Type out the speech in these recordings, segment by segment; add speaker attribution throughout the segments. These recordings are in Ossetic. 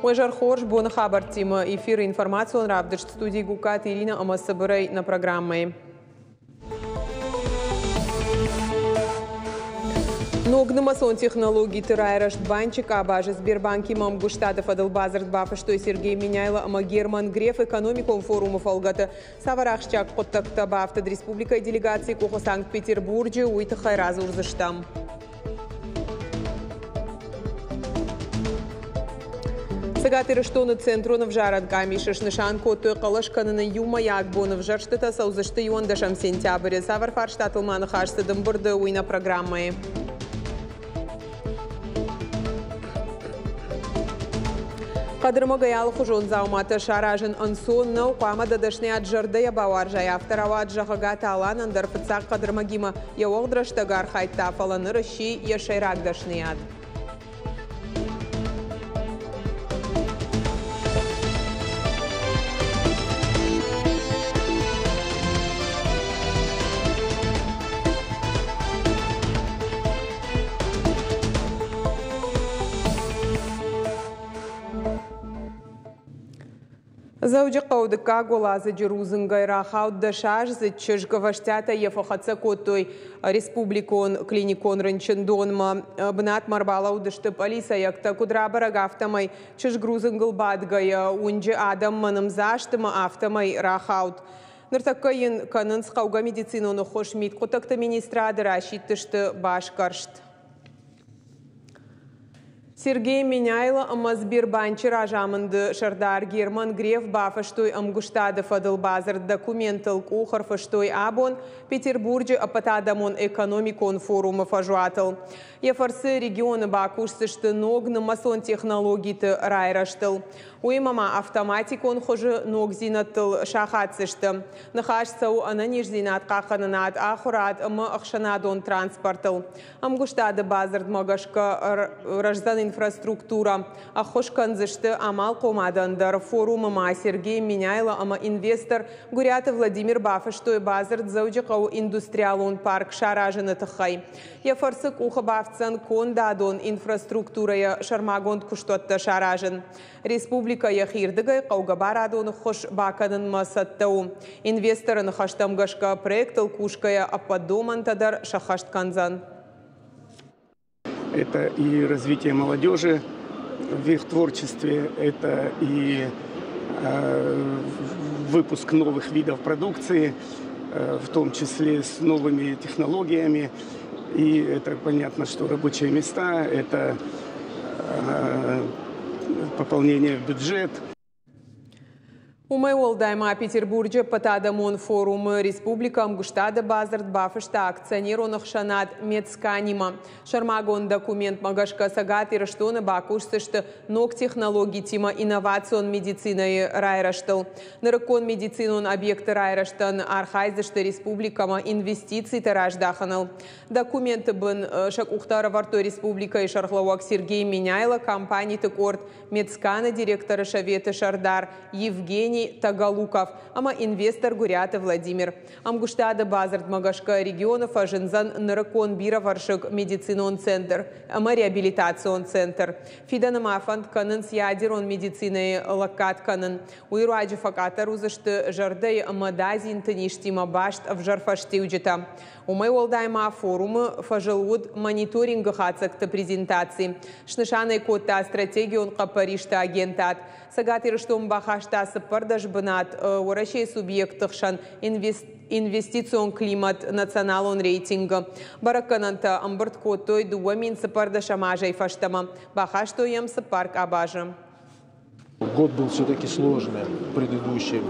Speaker 1: Уӕ зӕр хорз, боны хабӕрттимӕ эфиры информацион равдыст, студийы Гугкаты Ирина ӕмӕ цыбырӕй нӕ программӕйы. Ног нымӕцон технологиты райрӕзт банчы къабазы Сбербанкимӕ ӕмгуыстады фӕдыл бадзырд бафыстой Сергей Меняйло ӕмӕ Герман Греф экономикон форумы фӕлгӕты. Цавӕр ахсджиаг хъуыддӕгтӕ бафтыд республикӕйы делегацийы къухы Санкт-Петербурджы, уый тыххӕй радзурдзыстӕм. Цӕгат Ирыстоны Центрон ӕвзарӕн къамисы снысан кодтой хъӕлӕс кӕныны иумӕйаг бон. Ӕвзӕрстытӕ цӕудзысты 11 сентябры. Цавӕр фарстатыл ма ныхас цыд ӕмбырды, уый нӕ программӕйы. Хъӕдырмӕгӕй алыхуызон дзауматӕ саразын ӕнцон нӕу, хъуамӕ дӕ дӕсныйад зӕрдӕйӕ бауарзай. Афтӕ рауад Зӕгъӕгаты Аланӕн дӕр фыццаг хъӕдырмӕгимӕ йӕ уӕгъд рӕстӕг архайдта, фӕлӕ ныр сси йӕ сӕйраг дӕсныйад. Дзӕуджыхъӕуы дыккаг уӕладзыджы рудзынгӕй рахауд дӕсаздзыд чызг. Ӕвӕстиатӕй йӕ фӕхӕццӕ кодтой республикон клиникон рынчындонмӕ. Бынатмӕ ӕрбалӕудысты пъӕлицӕйӕгтӕ. Куыд рабӕрӕг, афтӕмӕй чызг рудзынгыл бадгӕйӕ уынджы адӕммӕ нымдзаст ӕмӕ афтӕмӕй рахауд. Ныртӕккӕ йын кӕнынц хъӕугӕ медицинон ӕххуыс. Мидхъуыддӕгты министрады расидтысты басгӕрст. Сергей Меняйло ӕмӕ Сбербанчы разамынды сӕрдар Герман Греф бафыстой ӕмгуыстады фӕдыл бадзырд. Документыл къух ӕрфыстой абон Петербурджы ӕппӕтадӕмон экономикон форумы фӕзуатыл. Йӕ фӕрцы регионы бакусдзысты ног нымӕцон технологиты райрӕзтыл. Уыимӕ ма автоматикон хуызы ногдзинӕдтыл сахаддзысты. Ныхас цӕуы ӕнӕниздзинад хъахъхъӕнынад, ахуырад ӕмӕ ӕхсӕнадон транспортыл. Ӕмгуыстады бадзырдмӕ гӕсгӕ рӕздзӕн инфраструктурӕ. Ӕххуыс кӕндзысты амалхъомадӕн дӕр. Форумы ма Сергей Меняйло ӕмӕ инвестор Гуыриаты Владимир бафыстой бадзырд Дзӕуджыхъӕуы индустриалон парк саразыны тыххӕй. Йӕ фӕрцы къухы бафтдзӕн кондадон инфраструктурӕйӕ сӕрмагонд куыстуӕттӕ саразын. Республикӕ йӕхирдыгӕй хъӕугӕ барадон ӕххуыс бакӕнынмӕ цӕттӕ у. Инвесторы ныхӕстӕм гӕсгӕ, проектыл кусгӕйӕ ӕппӕт домӕнтӕ дӕр сӕххӕст кӕндзӕн.
Speaker 2: Это и развитие молодежи в их творчестве, это и выпуск новых видов продукции, в том числе с новыми технологиями. И это понятно, что рабочие места, это пополнение в бюджет.
Speaker 1: Уымӕй уӕлдай ма Петербурджы ӕппӕтадӕмон форумы республикӕ ӕмгуыстады бадзырд бафыста акционерон ӕхсӕнад Медсканимӕ. Сӕрмагонд документмӕ гӕсгӕ Цӕгат Ирыстоны бакусдзысты ног технологитимӕ инновацион медицинӕйы райрӕзтыл. Нырыккон медицинон объекты райрӕзтӕн архайдзысты республикӕмӕ инвестицитӕ раздахыныл. Документы бын сӕ къухтӕ ӕрӕвӕрдтой республикӕйы сӕргълӕууӕг Сергей Меняйло, компаниты къорд Медсканы директоры советы сӕрдар Евгений Тагалуков ӕмӕ инвестор Гуыриаты Владимир. Ӕмгуыстады бадзырдмӕ гӕсгӕ регионы фӕзындзӕн нырыккон бирӕвӕрсыг медицинон центр ӕмӕ реабилитацион центр. Фидӕны ма фӕнд кӕнынц ядерон медицинӕйы лӕггад кӕнын. Уый руаджы фӕкъаддӕр уыдзысты зӕрдӕйы ӕмӕ дадзинты низтимӕ баст ӕвзӕр фӕстиуджытӕ. Уымӕй уӕлдай ма форумы фӕзыл уыд мониторингы хатдзӕгты презентаци. Снысан ӕй кодта стратегион хъӕппӕристы агентад. Цӕгат Ирыстон бахаста 14 бынат Уӕрӕсейы субъектты хсӕн инвестицион климат националон рейтингы. Бӕрӕггӕнӕнтӕ ӕмбырд кодтой 2014 азӕй фӕстӕмӕ. Бахастой йӕм цыппар къабазы.
Speaker 3: Год был все-таки сложный, предыдущий,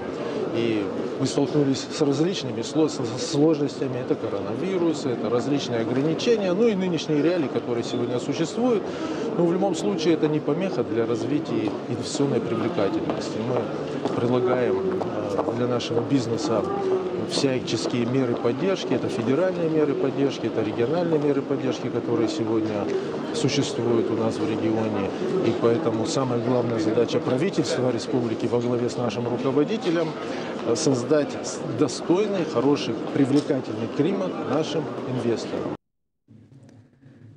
Speaker 3: и мы столкнулись с различными сложностями. Это коронавирус, это различные ограничения, ну и нынешние реалии, которые сегодня существуют. Но в любом случае это не помеха для развития инвестиционной привлекательности. Мы предлагаем для нашего бизнеса всяческие меры поддержки. Это федеральные меры поддержки, это региональные меры поддержки, которые сегодня существуют у нас в регионе. И поэтому самая главная задача правительства республики во главе с нашим руководителем создать достойный, хороший, привлекательный климат нашим инвесторам.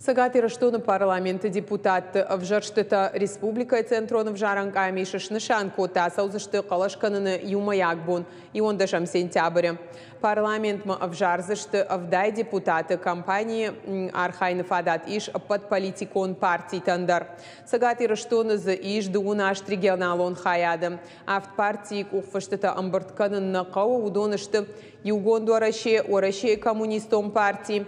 Speaker 1: Цӕгат Ирыстоны парламенты депутатты ӕвзӕрстытӕ республикӕйы Центрон ӕвзарӕн къамис снысан кодта, ацӕудзысты хъӕлӕс кӕныны иумӕйаг бон, иуӕндӕсӕм сентябры. Парламентмӕ ӕвзардзысты 70 депутаты. Кампанийы архайыны фадат ис ӕппӕт политикон партитӕн дӕр. Цӕгат Ирыстоны дзы ис 18 регионалон хайады. Авд партийы къухфыстытӕ ӕмбырд кӕнын нӕ хъӕуы, уыдон сты Иугонд Уӕрӕсе, Уӕрӕсейы коммунистон парти,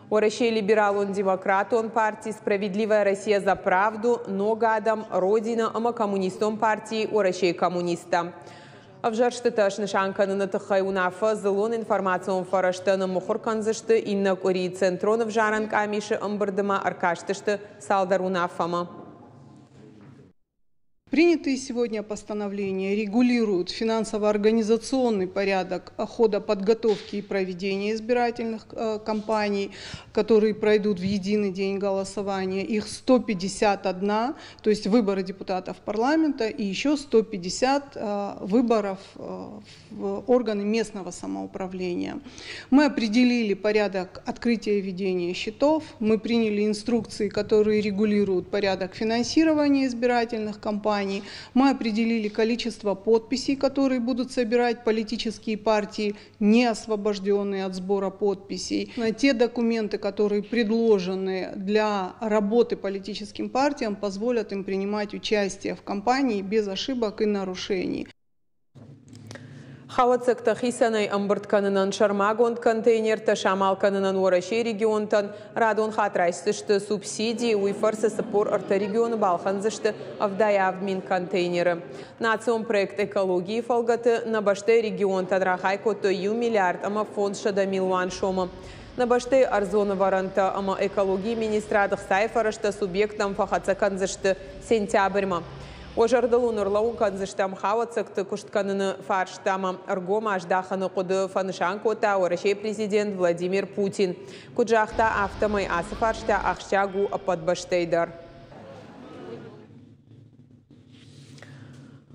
Speaker 1: Уӕрӕсейы либералон-демократон парти, Справедливая Россия за правду, Ног адӕм, Родина ӕмӕ Коммунистон парти Уӕрӕсейы коммунисттӕ. Ӕвзӕрстытӕ снысан кӕныны тыххӕй уынаффӕ дзыллон информацион фӕрӕзтӕ ныммыхуыр кӕндзысты иннӕ къуыри. Центрон ӕвзарӕн къамисы ӕмбырды ма ӕркастысты цалдӕр уынаффӕмӕ.
Speaker 4: Принятые сегодня постановления регулируют финансово-организационный порядок хода подготовки и проведения избирательных кампаний, которые пройдут в единый день голосования. Их 151, то есть выборы депутатов парламента, и еще 150 выборов в органы местного самоуправления. Мы определили порядок открытия и ведения счетов, мы приняли инструкции, которые регулируют порядок финансирования избирательных кампаний. Мы определили количество подписей, которые будут собирать политические партии, не освобожденные от сбора подписей. Те документы, которые предложены для работы политическим партиям, позволят им принимать участие в кампании без ошибок и нарушений.
Speaker 1: Хауӕццӕгтӕ хицӕнӕй ӕмбырд кӕнынӕн сӕрмагонд контейнертӕ самал кӕнынӕн Уӕрӕсейы регионтӕн радон хатт райсдзысты субсиди, уый фӕрцы 43 регионы балхӕндзысты 77 000 контейнеры. Национ проект «Экологийы» фӕлгӕты нӕ бӕстӕйы регионтӕн рахай кодтой 1 миллиард ӕмӕ 500 милуан сомы. Нӕ бӕстӕйы ӕрдзон ӕвӕрӕнтӕ ӕмӕ экологийы министрад ӕхцайы фӕрӕзтӕ субъекттӕм фӕхӕццӕ кӕндзысты сентябрьмӕ. Уӕ зӕрдыл уын ӕрлӕууын кӕндзыстӕм, хауӕццӕгты куыст кӕныны фарстамӕ ӕргом аздахыны хъуыды фӕнысан кодта Уӕрӕсейы президент Владимир Путин. Куыд загъта, афтӕмӕй ацы фарста ахсджиаг у ӕппӕт бӕстӕйы дӕр.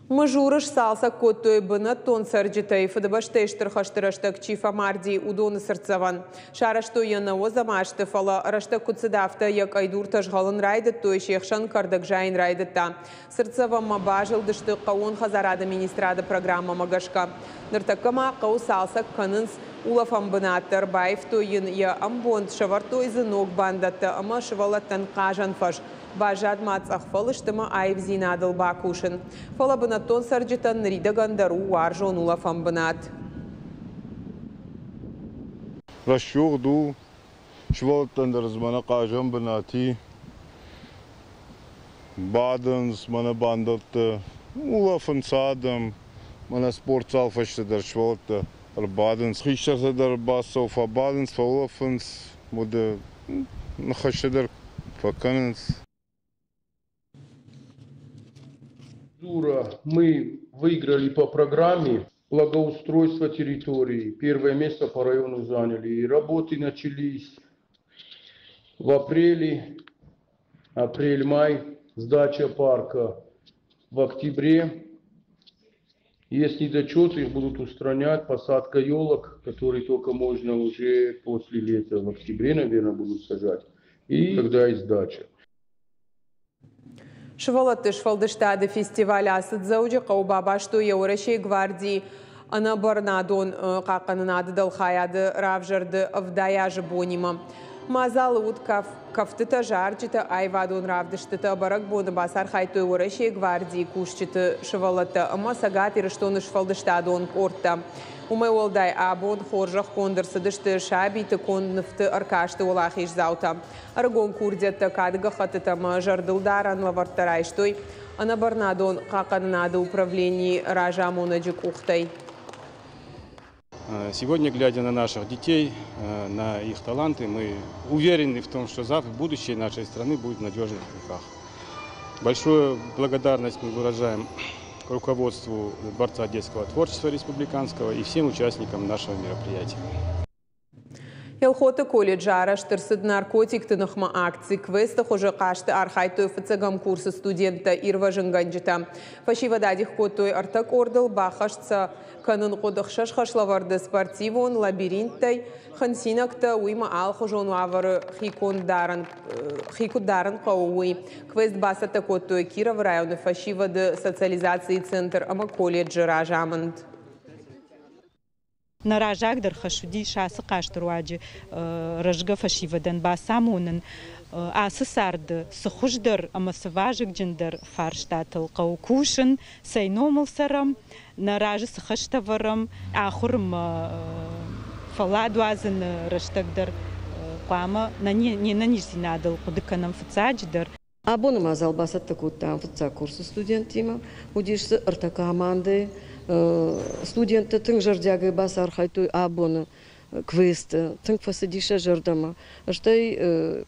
Speaker 1: Мызуры сцалцӕг кодтой бынӕттон цӕрджытӕй Фыдыбӕстӕйы Стыр хӕсты рӕстӕг чи фӕмарди, уыдоны цыртдзӕвӕн. Сарӕзтой йӕ нӕуӕдзӕм азты, фӕлӕ рӕстӕг куыд цыд, афтӕ йӕ къӕйдуртӕ згъӕлын райдыдтой, се хсӕн кӕрдӕг зайын райдыдта. Цыртдзӕвӕнмӕ базылдысты хъӕууон хӕдзарады министрады программӕмӕ гӕсгӕ. Ныртӕккӕ ма хъӕуы цалцӕг кӕнынц улӕфӕн бынат дӕр, баивтой йын йӕ ӕмбонд, сӕвӕрдтой дзы ног бандӕттӕ ӕмӕ сывӕллӕттӕн хъазӕн фӕз. Баззад ма цъӕх фӕлыст ӕмӕ аивдзинадыл бакусын. Фӕлӕ бынӕттон цӕрджытӕн ныридӕгӕн дӕр у уарзон улӕфӕн бынат.
Speaker 5: Рӕсугъд у, сывӕллӕттӕн дӕр дзы мӕнӕ хъазӕн бынат и. Бадынц мӕнӕ бандӕтты, улӕфынц адӕм, мӕнӕ спортзал фӕстӕ дӕр сывӕллӕттӕ ӕрбадынц, хистӕртӕ дӕр бацӕуы, фӕбадынц, фӕулӕфынц, уӕдӕ ныхӕстӕ дӕр фӕкӕнынц.
Speaker 6: Дура мы выиграли по программе благоустройства территории. Первое место по району заняли. И работы начались в апреле, апрель-май, сдача парка в октябре. Есть недочеты, их будут устранять, посадка елок, которые только можно уже после лета, в октябре, наверное, будут сажать. И тогда и сдача.
Speaker 1: Сывӕллӕтты сфӕлдыстады фестиваль ацыд Дзӕуджыхъӕуы, бабастой йӕ Уӕрӕсейы гвардийы ӕнӕбӕрнадон хъахъхъӕнынады дӕлхайады равзӕрды 70 азы бонимӕ. Мадзалы уыд кӕфтытӕ, зарджытӕ, аивадон равдыстытӕ. Бӕрӕгбоны бацархайдтой Уӕрӕсейы гвардийы кусджыты сывӕллӕттӕ ӕмӕ Цӕгат Ирыстоны сфӕлдыстадон къордтӕ. Уымӕй уӕлдай абон хорзӕхгонд ӕрцыдысты сабиты конд нывты ӕркасты уӕлахиздзаутӕ. Ӕрыгон курдиӕттӕ кады гӕххӕттытӕ ӕмӕ зӕрдылдарӕн лӕвӕрттӕ райстой ӕнӕбӕрнадон хъахъхъӕнынады управленийы разамонӕджы къухтӕй.
Speaker 7: Сегодня, глядя на наших детей, на их таланты, мы уверены в том, что завтра будущее нашей страны будет в надежных руках. Большую благодарность мы выражаем руководству Дворца детского творчества республиканского и всем участникам нашего мероприятия.
Speaker 1: Елхоты колледжы арӕзт ӕрцыд наркотикты ныхмӕ акци. Квесты хуызы хъазты архайдтой фыццӕгӕм курсы студенттӕ, ирвӕзынгӕнджытӕ. Фӕсивӕд адих кодтой ӕртӕ къордыл, баххӕст сӕ кӕнын хъуыд ӕхсӕз хӕслӕвӕрды спортивон, лабиринттӕй, хынцинӕгтӕ, уыимӕ алыхуызон уавӕры хи куыд дарын хъӕуы, уый. Квест бацӕттӕ кодтой Кировы районы фӕсивӕды социализацийы центр ӕмӕ колледжы разамынд.
Speaker 8: Нӕ раззагдӕр хӕс уыдис ацы хъазты руаджы рӕзгӕ фӕсивӕдӕн бацамонын, ацы царды цы хуыздӕр ӕмӕ цы вазыгджындӕр фарстатыл хъӕуы кусын, цӕй номыл цӕрӕм, нӕ разы цы хӕстӕ вӕрӕм, ахуырмӕ фӕлладуадзыны рӕстӕг дӕр хъуамӕ не нӕниздзинадыл хъуыды кӕнӕм фыццаджыдӕр.
Speaker 9: Абоны мадзал бацӕттӕ кодтам фыццаг курсы студенттимӕ. Уыдис дзы ӕртӕ командӕйы. Студенттӕ тынг зӕрдиагӕй бацархайдтой абоны квесты, тынг фӕцыдис сӕ зӕрдӕмӕ. Стӕй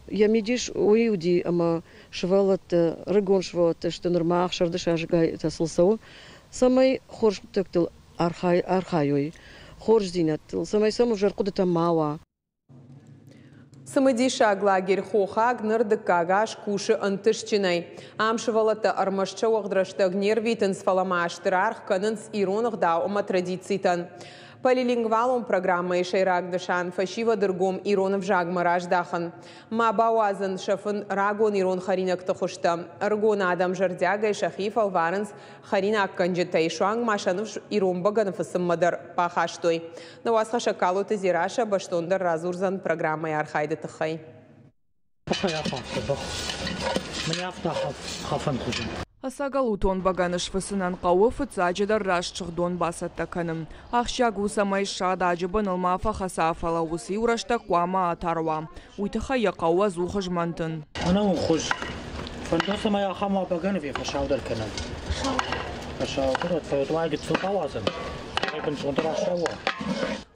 Speaker 9: йӕ мидис уый уыди, ӕмӕ сывӕллӕттӕ, ӕрыгон сывӕллӕттӕ сты нырма ӕхсӕрдӕсазгӕйтӕ сыл цӕуы, цӕмӕй хорз хъуыддӕгтыл архайой, хорздзинӕдтыл, цӕмӕй сӕм ӕвзӕр хъуыдытӕ ма уа.
Speaker 1: Цымыдисаг лагерь «Хохаг» ныр дыккаг аз кусы ӕнтыстджынӕй. Ам сывӕллӕттӕ ӕрмӕст сӕ уӕгъд рӕстӕг не рвитынц, фӕлӕ ма стыр аргъ кӕнынц ирон ӕгъдау ӕмӕ традицитӕн. Полилингвалон программӕйы сӕйраг нысан – фӕсивӕды ргом ирон ӕвзагмӕ раздахын. Ма бауадзын сӕфын рагон ирон хӕринӕгты хуызтӕ. Ӕрыгон адӕм зӕрдиагӕй сӕхи фӕлварынц хӕринаггӕнджытӕй, суанг ма сӕ ныфс ирон бӕгӕны фыцынмӕ дӕр бахастой. Нӕ уацхӕссӕг Калоты Дзерассӕ бӕстондӕр радзурдзӕн программӕйы архайды тыххӕй.
Speaker 10: Ӕцӕгӕлутон бӕгӕны сфыцынӕн хъӕуы фыццаджыдӕр раст сыгъдон бацӕттӕ кӕнын. Ахсджиаг у, цӕмӕй ссад аджы быныл ма фӕхӕца, фӕлӕ уыцы-иу рӕстӕг хъуамӕ атар уа. Уый тыххӕй йӕ хъӕуы ӕдзух змӕнтын.
Speaker 11: Ӕнӕуын хуыз. Фӕнды, цӕмӕй ахӕм уа бӕгӕны фӕсаудӕр кӕнӕм. Фӕсаудӕр, фӕлӕ гыццыл бауадзӕм, цӕмӕй бынтондӕр асау уа.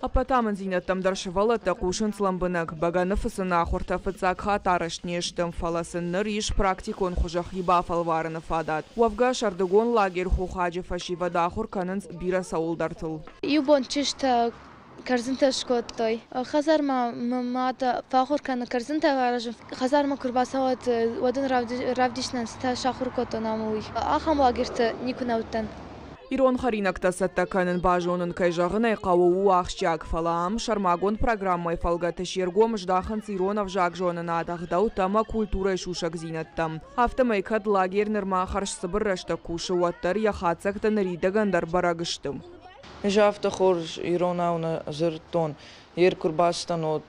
Speaker 10: Ӕппӕт амынддзинӕдтӕм дӕр сывӕллӕттӕ хъусынц лӕмбынӕг. Бӕгӕны фыцыны ахуыртӕ фыццаг хатт арӕзт не сты, фӕлӕ сын ныр ис практикон хуызы хи бафӕлварыны фадат. Уӕвгӕ, сӕрдыгон лагерь Хохаджы фӕсивӕд ахуыр кӕнынц бирӕ цӕуылдӕртыл.
Speaker 12: Иу бон чызджытӕ кӕрдзынтӕ скодтой. Хӕдзармӕ мӕ мад фӕахуыр кӕны кӕрдзынтӕ аразын. Хӕдзармӕ куы рбацӕуӕд, уӕд ын равдисынӕн цытӕ сахуыр кодтон ӕмӕ уый. Ахӕм лагерьты никуы нӕ уыдтӕн.
Speaker 10: Ирон хӕринӕгтӕ цӕттӕ кӕнын базонын, кӕй зӕгъын ӕй хъӕуы, у ахсджиаг, фӕлӕ ам сӕрмагонд программӕйы фӕлгӕты се ргом здахынц ирон ӕвзагзонынад, ӕгъдӕуттӕ ӕмӕ культурӕйы сусӕгдзинӕдтӕм. Афтӕмӕй, кӕд лагерь нырма хӕрзцыбыр рӕстӕг кусы, уӕддӕр йӕ хатдзӕгтӕ ныридӕгӕн дӕр бӕрӕг сты.
Speaker 13: Ӕз афтӕ хорз иронау нӕ дзырдтон. Йе куы рбацыдтӕн, уӕд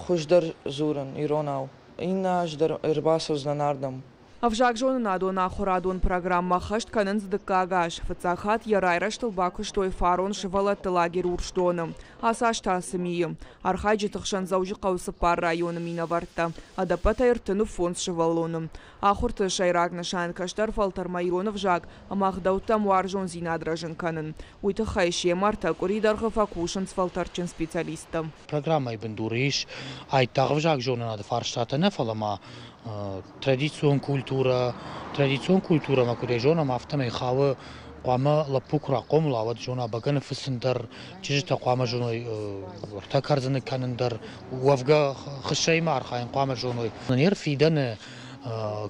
Speaker 13: хуыздӕр дзурын иронау. Иннӕ аз дӕр ӕрбацӕудзынӕн ардӕм.
Speaker 10: Ӕвзагзонынадон ахуырадон программӕ ӕххӕст кӕнынц дыккаг аз. Фыццаг хатт йӕ райрӕзтыл бакуыстой фарон сывӕллӕтты лагерь Урсдоны. Ацы аз та Цымийы. Архайджыты хсӕн Дзӕуджыхъӕуы цыппар районы минӕвӕрттӕ. Ӕдӕппӕтӕй 35 сывӕллоны. Ахуырты сӕйраг нысан кӕстӕр фӕлтӕрмӕ ирон ӕвзаг ӕмӕ ӕгъдӕуттӕм уарзондзинад рӕзын кӕнын. Уый тыххӕй семӕ ӕртӕ къуыри дӕргъы фӕкусынц фӕлтӕрдджын специалисттӕ.
Speaker 11: Программӕйы бындуры ис айдагъ ӕвзагзонынады фарстатӕ нӕ, фӕлӕ ма традицион культурӕ. Традицион культурӕмӕ куыдӕй зонӕм, афтӕмӕй хауы хъуамӕ лӕппу куы рахъомыл уа, уӕд зона бӕгӕны фыцын дӕр, чызджытӕ хъуамӕ зоной ӕртӕ кӕрдзыны кӕнын дӕр, уӕвгӕ хыссӕимӕ архайын хъуамӕ зоной. Ныр фидӕны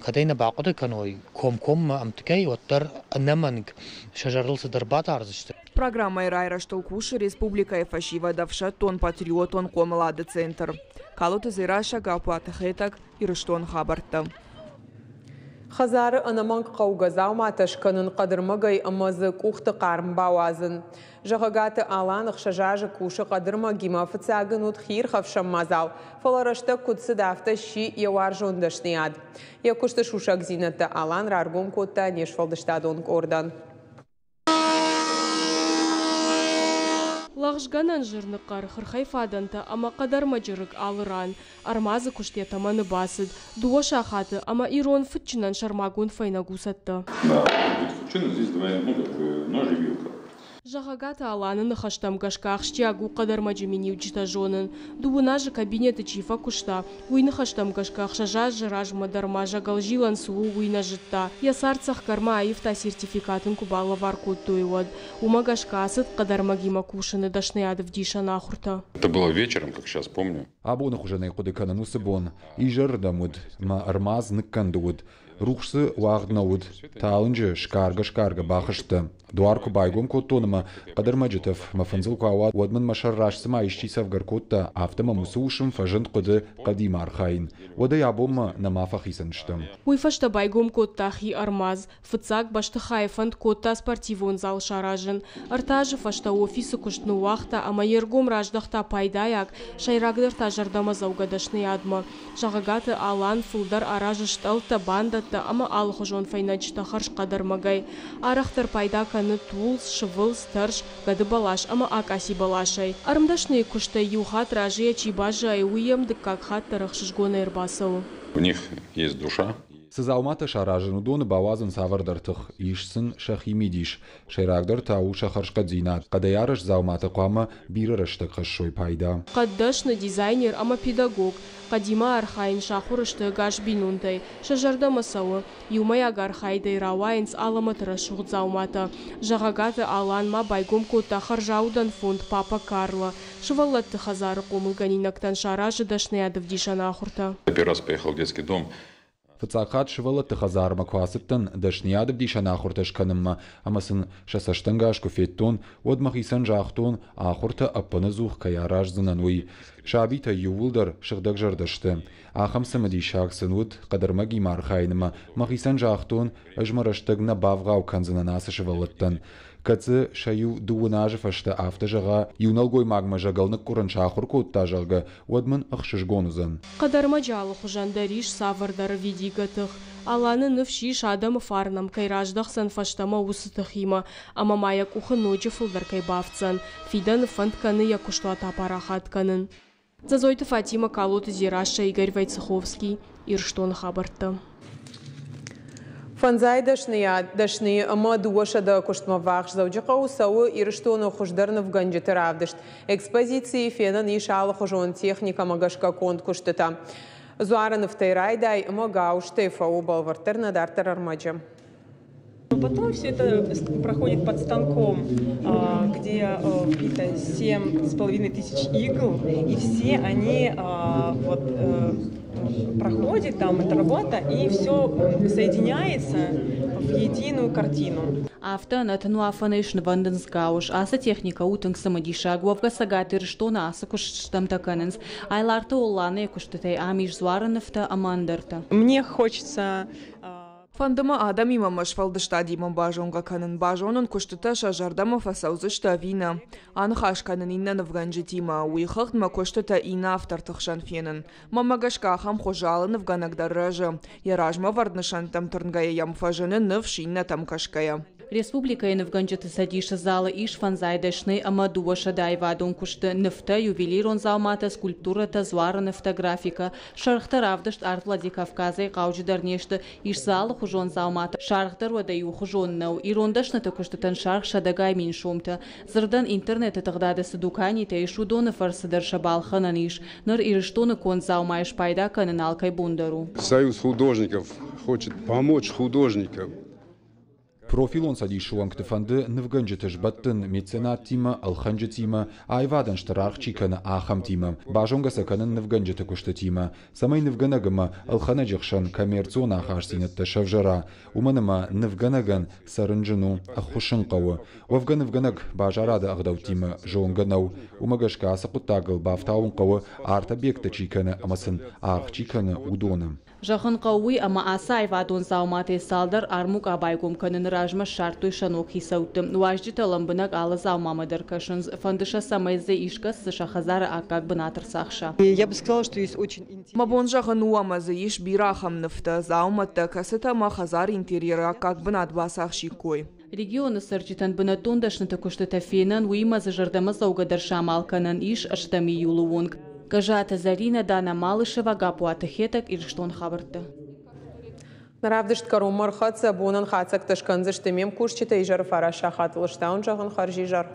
Speaker 11: кӕд ӕй нӕ бахъуыды кӕной комкоммӕ ӕмткӕй, уӕддӕр ӕнӕмӕнг сӕ зӕрдыл цыдӕр бадардзысты.
Speaker 10: Программӕйы райрӕзтыл кусы республикӕйы фӕсивӕд ӕфсӕддон-патриотон хъомылады центр. Калоты Дзерассӕ, Гаппуаты Хетӕг, Ирыстоны хабӕрттӕ.
Speaker 1: Хӕдзары ӕнӕмӕнг хъӕугӕ дзауматӕ скӕнын хъӕдырмӕгӕй ӕмӕ дзы къухты хъарм бауадзын. Зӕгъӕгаты Алан ӕхсӕз азы кусы хъӕдырмӕгимӕ, фыццаг ын уыд хиирхӕфсӕн мадзал, фӕлӕ рӕстӕг куыд цыд, афтӕ сси йӕ уарзон дӕсныйад. Йӕ куысты сусӕгдзинӕдтӕ Алан раргом кодта не сфӕлдыстадон къордӕн.
Speaker 14: Лӕгъзгӕнӕн зырны хъӕр, хырхӕйфадӕнтӕ ӕмӕ хъӕдӕрмӕджы рыг алы ран. Ӕрмадзы куыст йӕ тӕмӕны бацыд. Дыууӕ сахаты ӕмӕ ирон фыдджынӕн сӕрмагонд фӕйнӕг у цӕттӕ.
Speaker 15: Да, фыдджын здесь двоя, ну, как бы нож и вилка.
Speaker 14: Зӕгъӕгаты Аланы ныхӕстӕм гӕсгӕ ахсджиаг у хъӕдӕрмӕджы миниуджытӕ зонын. Дыууын азы кабинеты чи фӕкуыста, уый ныхӕстӕм гӕсгӕ ӕхсӕз азы размӕ дӕр ма зӕгӕлзилӕн цы у, уый нӕ зыдта. Йӕ цард цӕхгӕрмӕ аивта сертификат ын куы балӕвар кодтой, уӕд. Уымӕ гӕсгӕ ацыд хъӕдӕрмӕгимӕ кусыны дӕсныйад ӕвдисӕн ахуыртӕ.
Speaker 15: Это было вечером, как сейчас помню.
Speaker 16: Абоны хуызӕнӕй хъуыды кӕнын уыцы бон. Изӕрырдӕм уыд, мӕ ӕрмадз ныккӕнды уыд. Рухс дзы уагъд нӕ уыд. Талынджы сгаргӕ-сгаргӕ бахызтӕ. Дуар куы байгом кодтон ӕмӕ хъӕдӕрмӕджы тӕф мӕ фындзыл куы ауад, уӕд мын мӕ сӕр раст цыма исчи цӕвгӕ ркодта, афтӕ мӕм уыцы уысм фӕзынд хъуыды хъӕдимӕ архайын. Уӕдӕй абонмӕ нӕма фӕхицӕн стӕм.
Speaker 14: Уый фӕстӕ байгом кодта хи ӕрмадз. Фыццаг бӕстыхайы фӕнд кодта спортивон зал саразын. Ӕртӕ азы фӕстӕ офисы куыст ныууагъта ӕмӕ йе ргом раздӕхта пайдайаг, сӕйрагдӕр та зӕрдӕмӕдзӕугӕ дӕсныйадмӕ. Зӕгъӕгаты Алан фылдӕр аразы стъӕлттӕ, бандӕттӕ ӕмӕ алыхуызон фӕйнӕджытӕ хӕрзхъӕд ӕрмӕгӕй. Арӕхдӕр пайда кӕны тулдз, сывылдз, тӕрс, гӕдыбӕлас ӕмӕ акъаци бӕласӕй. Ӕрмдӕсныйы куыстӕй иу хатт разыйӕ чи баззайы, уый йӕм дыккаг хатт дӕр ӕхсызгонӕй ӕрбацӕуы.
Speaker 15: У них есть душа.
Speaker 16: Цы дзауматӕ саразын, уыдоны бауадзын цавӕрдӕр тых, ис сын сӕхи мидис. Сӕйрагдӕр та у сӕ хӕрзхъӕддзинад. Хъӕдӕй арӕзт дзауматӕ хъуамӕ бирӕ рӕстӕг хӕссой пайда.
Speaker 14: Хъӕддӕсны, дизайнер ӕмӕ педагог. Хъӕдимӕ архайын сахуыр сты ӕгас бинонтӕй. Сӕ зӕрдӕмӕ цӕуы. Иумӕйаг архайдӕй рауайынц алӕмӕты рӕсугъд дзауматӕ. Зӕгъӕгаты Алан ма байгом кодта хӕрзаудӕн фонд Папа Карло. Сывӕллӕтты хӕдзары хъомылгӕнинӕгтӕн саразы дӕсныйадӕвдисӕн ахуыртӕ.
Speaker 15: Первый раз поехал в детский дом.
Speaker 16: Фыццаг хатт сывӕллӕтты хӕдзармӕ куы ацыдтӕн дӕсныйад ӕвдисӕн ахуыртӕ скӕнынмӕ ӕмӕ сын сӕ цӕстӕнгас куы федтон, уӕд мӕхицӕн загътон, ахуыртӕ ӕппынӕдзух кӕй араздзынӕн, уый. Сабитӕ иууылдӕр сыгъдӕгзӕрдӕ сты. Ахӕм цымыдисаг сын уыд хъӕдӕрмӕгимӕ архайынмӕ. Мӕхицӕн загътон, ӕз мӕ рӕстӕг нӕ бавгъау кӕндзынӕн ацы сывӕллӕттӕн. Кӕд дзы сӕ иу дыууын азы фӕстӕ афтӕ зӕгъа, иу нӕлгоймагмӕ зӕгӕл ныкъкъуырын сахуыр кодта, зӕгъгӕ, уӕд мын ӕхсызгон уыдзӕн.
Speaker 14: Хъӕдӕрмӕджы алыхуызӕн дӕр ис цавӕрдӕр ӕвидигӕ тых. Аланы ныфс ис, адӕмы фарн ӕм кӕй раздӕхдзӕн фӕстӕмӕ уыцы тыхимӕ, ӕмӕ ма йӕ къухы ноджы фылдӕр кӕй бафтдзӕн. Фидӕны фӕнд кӕны йӕ куыстуат апарахат кӕнын. Дзӕдзойты Фатимӕ, Калоты Дзерассӕ, Игорь Войцеховский, Ирыстоны хабӕрттӕ.
Speaker 1: Фӕндзай дӕсныйад дӕсныйы ӕмӕ 200 куыстмӕ ввахс Дзӕуджыхъӕуы цӕуы Ирыстоны хуыздӕр нывгӕнджыты равдыст. Экспозицийы фенӕн ис алыхуызон техникӕмӕ гӕсгӕ конд куыстытӕ. Дзуары нывтӕй райдай ӕмӕ гауызтӕй фӕуы бӕлвырддӕр нӕ дарддӕр ӕрмӕджы.
Speaker 17: Потом все это проходит под станком, где вбито 7500 игл, и все они вот проходит там эта работа, и все соединяется в единую картину.
Speaker 18: Афтӕ ӕнӕтынуафӕнӕй снывӕндынц гауыз. Ацы техникӕ у тынг цымыдисаг. Уӕвгӕ Цӕгат Ирыстоны ацы куыст стӕмтӕ кӕнынц. Айларты Олланӕйы куыстытӕй ам ис дзуары нывтӕ ӕмӕ ӕндӕртӕ.
Speaker 17: Мне хочется
Speaker 10: Фӕнды мӕ адӕмимӕ мӕ сфӕлдыстадимӕ базонгӕ кӕнын, базонын, куыстытӕ сӕ зӕрдӕмӕ фӕцӕудзысты ӕви нӕ. Аныхас кӕнын иннӕ нывгӕнджытимӕ, уый хыгъд мӕ куыстытӕ иннӕ авторты хсӕн фенын. Мӕнмӕ гӕсгӕ ахӕм хуызы алы нывгӕнӕг дӕр рӕзы. Йӕ размӕвӕрд нысӕнттӕм тырнгӕйӕ йӕм фӕзыны ныфс иннӕтӕм кӕсгӕйӕ.
Speaker 18: Республикӕйы нывгӕнджыты цӕдисы залы ис фӕндзай дӕсны ӕмӕ 200 аивадон куысты нывтӕ, ювелирон дзауматӕ, скульптурӕтӕ, дзуары нывтӕ, графикӕ. Сӕргътӕ равдыст Арт Владикавказӕй хъауджыдӕр не сты, ис дзы алыхуызон дзауматӕ, саргъ дӕр уӕдӕ иухуызон нӕу. Ирон дӕсныты куыстытӕн саргъ сӕдӕгай мин сомтӕ. Дзырдӕн, интернеты тыгъдады цы дуканитӕ ис, уыдоны фӕрцы дӕр сӕ балхӕнӕн ис. Ныр Ирыстоны конд дзаумайы спайда кӕнын алкӕй бон дӕр у.
Speaker 5: Союз художников хочет помочь художникам.
Speaker 16: Профилон цӕдисы уӕнгты фӕнды нывгӕнджыты сбӕттын меценаттимӕ, ӕлхӕнджытимӕ, аивадӕн стыр аргъ чи кӕны, ахӕмтимӕ, базонгӕ сӕ кӕнын нывгӕнджыты куыстытимӕ, цӕмӕй нывгӕнӕг ӕмӕ ӕлхӕнӕджы хсӕн коммерцион ахастдзинӕдтӕ сӕвзӕра, уымӕн ӕмӕ нывгӕнӕгӕн цӕрын зын у, ӕххуыс ын хъӕуы. Уӕвгӕ нывгӕнӕг базарады ӕгъдӕуттимӕ зонгӕ нӕу, уымӕ гӕсгӕ ацы хъуыддагыл бафтауын хъӕуы, арт-объекттӕ чи кӕны ӕмӕ сын аргъ чи кӕны, уыдоны.
Speaker 18: Зӕгъын хъӕуы уый, ӕмӕ ацы аивадон дзауматӕй цалдӕр армукъа байгом кӕныны размӕ ссардтой сӕ ног хицӕутты. Уазджытӕ лӕмбынӕг алы дзаумамӕ дӕр кӕсынц, фӕнды сӕ, цӕмӕй дзы искӕцы сӕ хӕдзары аккаг бынат ӕрцахса.
Speaker 10: Мӕ бон зӕгъын у, ӕмӕ дзы ис бирӕ ахӕм нывтӕ, дзаумӕттӕ, кӕцытӕ мӕ хӕдзары интерьеры аккаг бынат бацахсиккой.
Speaker 18: Регионы цӕрджытӕн бынӕттон дӕсныты куыстытӕ фенӕн, уыимӕ дзы зӕрдӕмӕдзӕугӕ дӕр самал кӕнӕн ис ӕстӕм июлы онг. Гӕззаты Зӕринӕ, Дана Малышева, Гаппуаты Хетӕг, Ирыстон хабӕрттӕ.
Speaker 1: Равдыст кӕронмӕ ӕрхӕццӕ. Бонӕн хатдзӕгтӕ скӕндзысты ме мкусджытӕ изӕры 9 сахатыл. Ӕз та уын зӕгъын хӕрзизӕр.